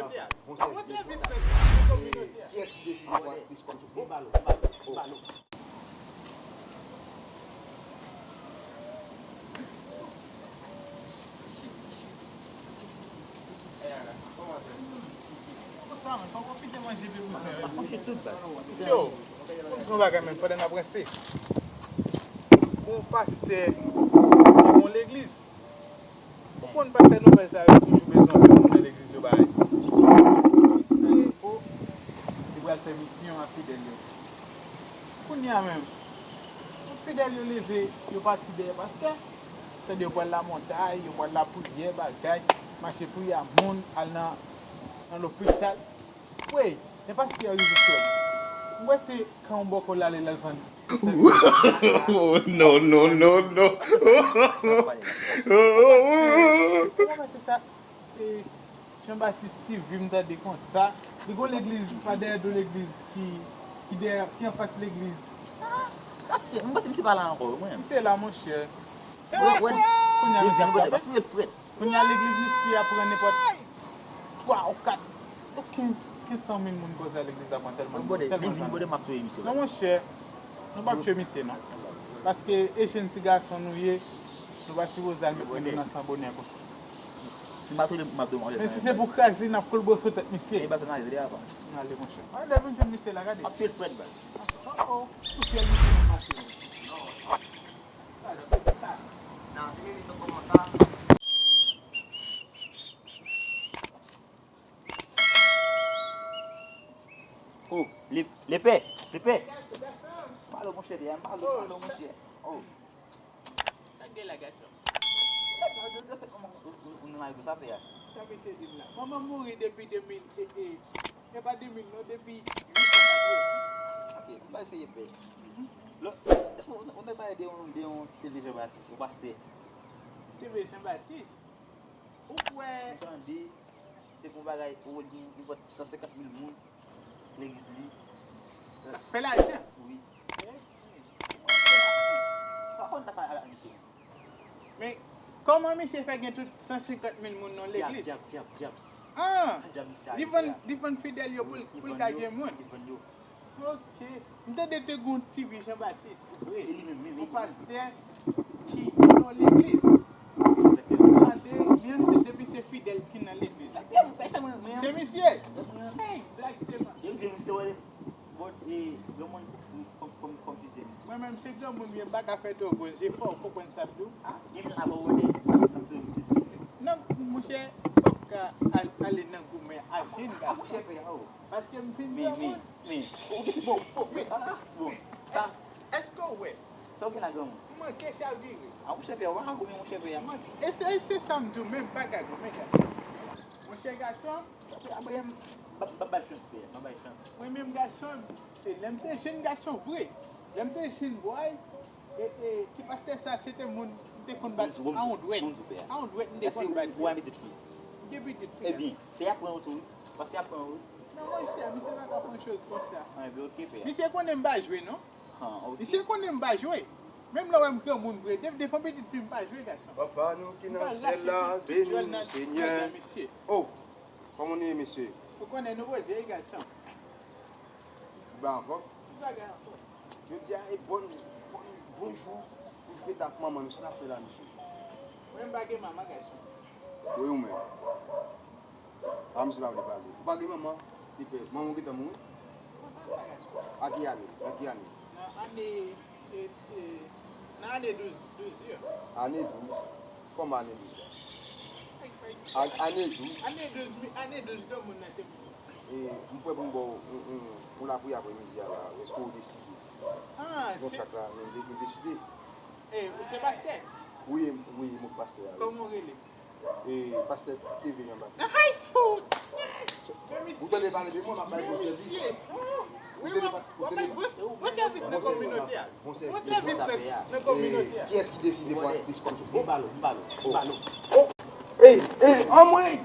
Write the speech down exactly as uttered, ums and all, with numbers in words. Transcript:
Bon sèvis nan kominote a. Kiyès ki deside pran plis kòb sou... Bon balo, bon balo, bon balo. Yo, pou m di yon bagay menm, pandan n ap ranse, gon pastè ki gon legliz. Ou konn pastè nouvèl sa yo toujou bezwen anpil moun nan legliz yo bay. Misye, o, li pral fè misyon ak fidèl yo. Kounye a menm, tout fidèl yo leve, yo pati dèyè pastè. Tande yo pral lamontay, yo pral lapriyè, bagay, mache priye a moun, al nan, nan lopital. Wey, lè pastè a rive frè m, m wè se kan yon bòkò l ale l al vann. Oh, no, no, no, no. Kòman se sa? E, Jean Baptiste T V, m tande konsa. Li gon legliz pa dèyè do legliz ki, ki dèyè, ki anfas legliz. Sa k fè? M panse misye pa la ankò, wi, mwen. Misye la, monchè. Wè, wè, kounye a misye ap fè. Kounye a legliz misye ap pran nenpòt twa ou kat ou kenz, kenz san mil moun konsa legliz la pran tèlman, tèlman zanmi. Non, monchè, nou p ap tchwe misye, non. Paske e jenn ti gason nou ye, nou pa sipoze al met men nou nan san bonè konsa. Si m atouye m ap di w m ale. Men si se pou kraze, n ap kolboso tèt misye. E ba sa n ale de avan. N ale, monchè. An, lè vin jwenn misye la, gade. M ap tchwe l frèt, baz. Oh, oh. Sou fyèl misye nan mache. Oh, le, lepè, lepè. Pale, monchè, pale, pale, monchè. Oh. Sa k gen la, gason? Sa misye di m la. Manman m mouri depi de mil, e, e, e pa de mil non, depi uit san katreven. Ok, m pa eseye pè. Lò, èske ou, ou te pale de yon, de yon T V Jean Baptiste, yon pastè? T V Jean Baptiste? Ou kwè? M tande, se pou bagay, ou li, li vòt san senkant mil moun. Legliz li. L ap fè lajan. Wi. Pa konn sa fè avèk misye. Men, kòman misye fè gen tout san senkant mil moun nan legliz? Dyab, dyab, dyab, dyab. Ah! Li vann, li vann fidèl yo pou l, pou l ka gen moun. Li vann yo. Ok. M tande te gon T V Jean Baptiste. Vre, e li menm, menm, yon pastè ki nan legliz. Egzakteman. Tande, li se, depi se fidèl ki nan legliz. Se misye. Egzakteman. Bon, e, yon moun kòm, kòm, kòm fizye misye. Mwen menm, se granmoun m ye, m pa ka fè twò gwo jefò, ou konprann sa m di w? Ah, gen moun avè w wè. Non, monchè, w p ap ka al-, ale nan goumen a jenn gason. Ah, monchè, pè, oh. Paske m fin granmoun. Men, men, men. Bon, bon, men, ah, bon, sa. Èske w wè? Sa w gen la, granmoun? M manke chavire. Ah, monchè, pè, w pa ka goumen, monchè, pè. E se, e se sa m di w, men m pa ka goumen, gason. Monchè, gason. Apre, m pa, m pa bay chans, pè, m pa bay chans. Mwen menm, gason, e lè m te jenn gason vre, lè m te jenn bòy, e, e, ti pastè sa, se te moun m te konn bat a yon dwèt. A yon dwèt, m te konn bat li. Ou gen pitit fi? M gen pitit fi. Ebyen, pè a pran yo tou, wi. Pastè a pran yo, wi. Non, monchè, misye pa ka pran choz konsa. Ah, ebyen, ok, pè. Misye konnen m pa jwe, non. Ah, ok. Misye konnen m pa jwe. Menm lè w wè m granmoun vre, de, devan pitit fi m pa jwe, gason. Papa nou ki nan syèl la, beni nou, Senyè. Oh, kòman nou ye, mesye? Ou konnen nou poze, wi, gason. Ou bay anfòm? Bagay anfòm. Jodi a e bon, bon, bon jou pou fete ak manman nou. Sa n ap fè la, mesye? Mwen, m pa gen manman, gason. Wi, ou menm. Ah, misye pa vle pale. Ou pa gen manman? Li fè manman w gentan mouri? Kontan sa, gason. A ki ane? Nan ki ane? Nan ane, e, e, nan ane douz, douz yo. Ane douz? Kòman ane douz la? Ay, ay. A, ane douz? Ane douz, mi, ane douz, granmoun nan te mouri. E, m prè pou m ba w yon, yon, yon lapriyè aprè midi a la. Èske w deside? Ah, yon chak la, nou de-, nou deside. E, ou se pastè? Wi, wi, mwen pastè a, wi. Kòman w rele? E, pastè T V Jean Baptiste. Ay, fout! Men misye. Ou tande pale de mwen, m ap bay bon sèvis. Wi, mwen, mwen bay bon, bon sèvis nan kominote a. Bon sèvis nan kominote a. Kiyès ki deside pran plis kòb sou... Bon balo, bon balo, bon balo. Oh. Ey, ey, anmwey!